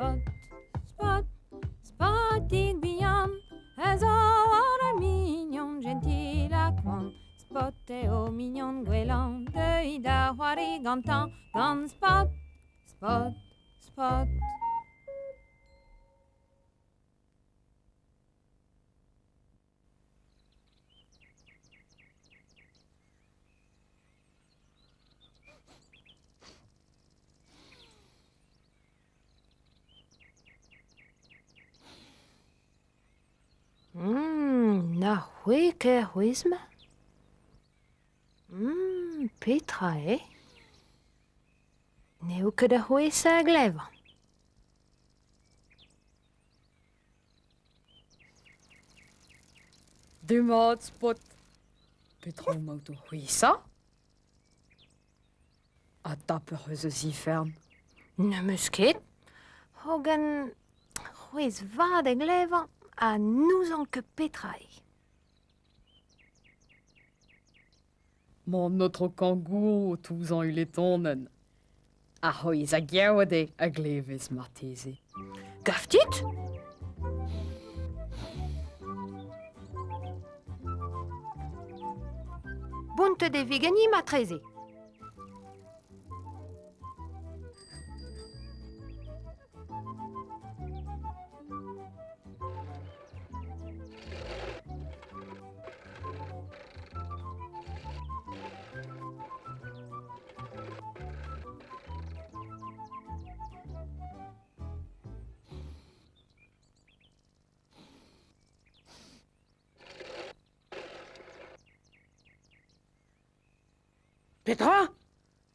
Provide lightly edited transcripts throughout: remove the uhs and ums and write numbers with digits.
Spot, spot, spotig bihan, a zo war ar mignon gentil ha koant. Spot eo mignon gwellañ, deuit da c'hoari gantañ, gant Spot, Spot, Spot. Na c'hwek eo ar c'hwezh-mañ. Petra eo? N'eo ket ar c'hwezh a glevan. Demat, Spot. Petra emaout o c'hwesa? Ha tap ec'h eus eus ifern? N'em eus ket. Hogen c'hwezh vat a glevan ha n'ouzon ket petra eo. Mañ an aotrou Kangourou o touzañ e letonenn. Ar c'hwezh a geot eo a glevez marteze. Gav dit? Bountet e vi ganin marteze. Petra?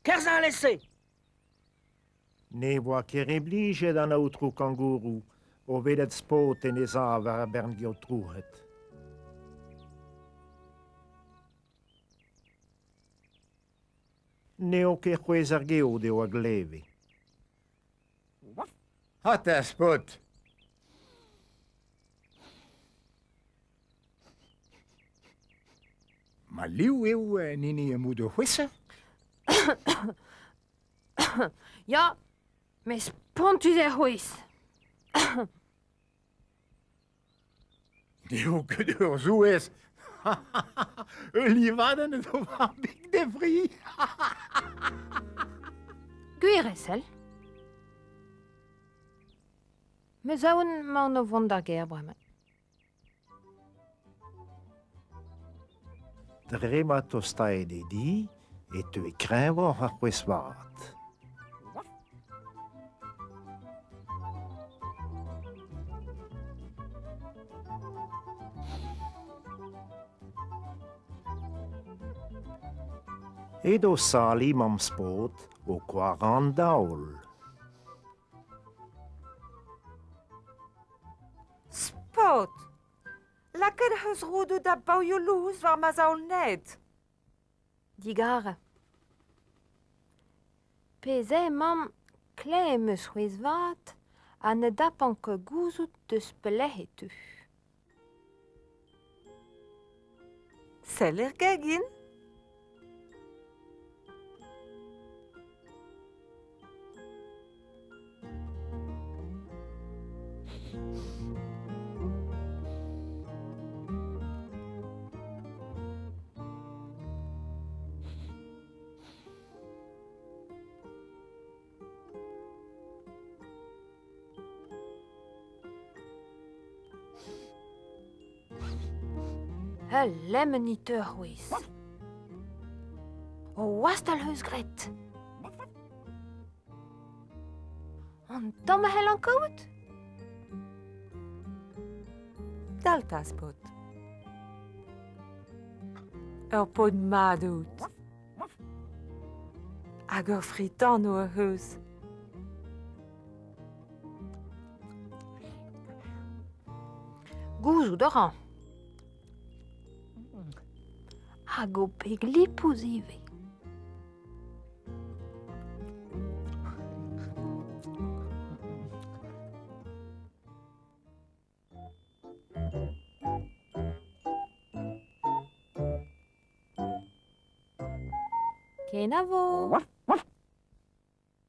Kerzh alese! Ne voa ket re blijet an aotrou Kangourou o welet Spot en e sav war ar bern geot trouc'het. N'eo ket c'hwezh ar geot eo a gleve. Ha te, Spot! Ma liv eo en hini emaout o c'hwesa? Ya, met spontus eo c'hwezh. N'eo ket ur souezh. Ul livadenn zo war beg d'e fri. Gwir eo sell. Meus aon 'maon o vont d'ar gêr bremañ. Dre ma tostae d'e di e teue kreñvoc'h ar c'hwezh-vat. Edo Sally mamm Spot o koarañ an daol. Spot! Lakaet ec'h eus roudoù da baoioù lous war ma zaol-ned. Digarez. Pezh eo, mamm, klev em eus c'hwezh vat ha ne dapan ket gouzout deus pelec'h e teu. Sell er gegin. Ul lemm e teu c'hwezh. O wastal 'c'heus graet. An tamm a c'hellan kaout? Dal 'ta, paotr. Ur paotr mat out. Hag ur fri-tan hoc'h eus. Gouzout a ran. Hag ho peg lipous ivez. Kenavo!